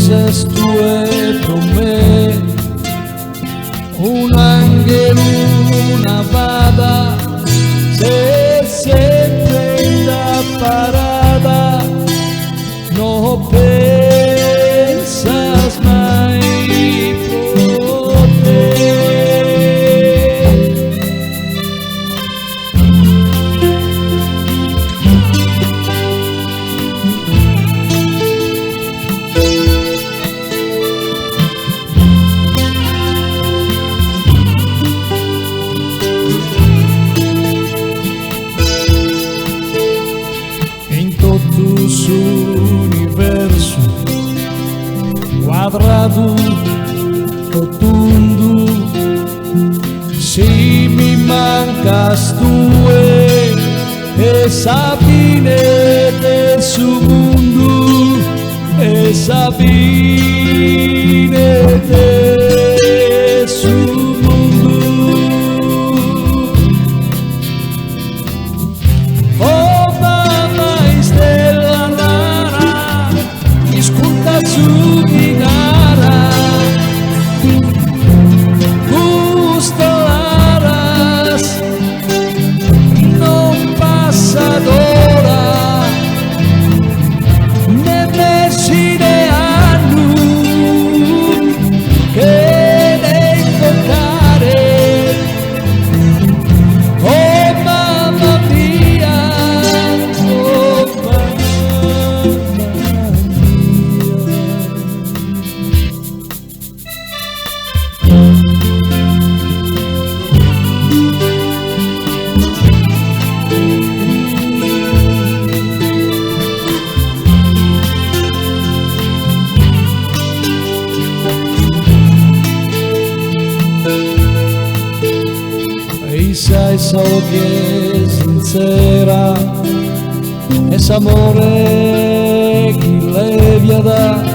Ses tue pro me un'anghelu, una fada, ses sempre in da parada, no pensas mai pro te. In totu s'universu, cuadradu o tundu, si mi mancas tue est sa fine de su mundu, est sa fine de su mundu. Oh mama istella rara, isculta su chi nara, custa laras non passat ora, ne mesi ne annu chene invocare. Oh mama mia, oh mama mia. Issa est sa 'oghe sintzera 'e s'amore chi leviat.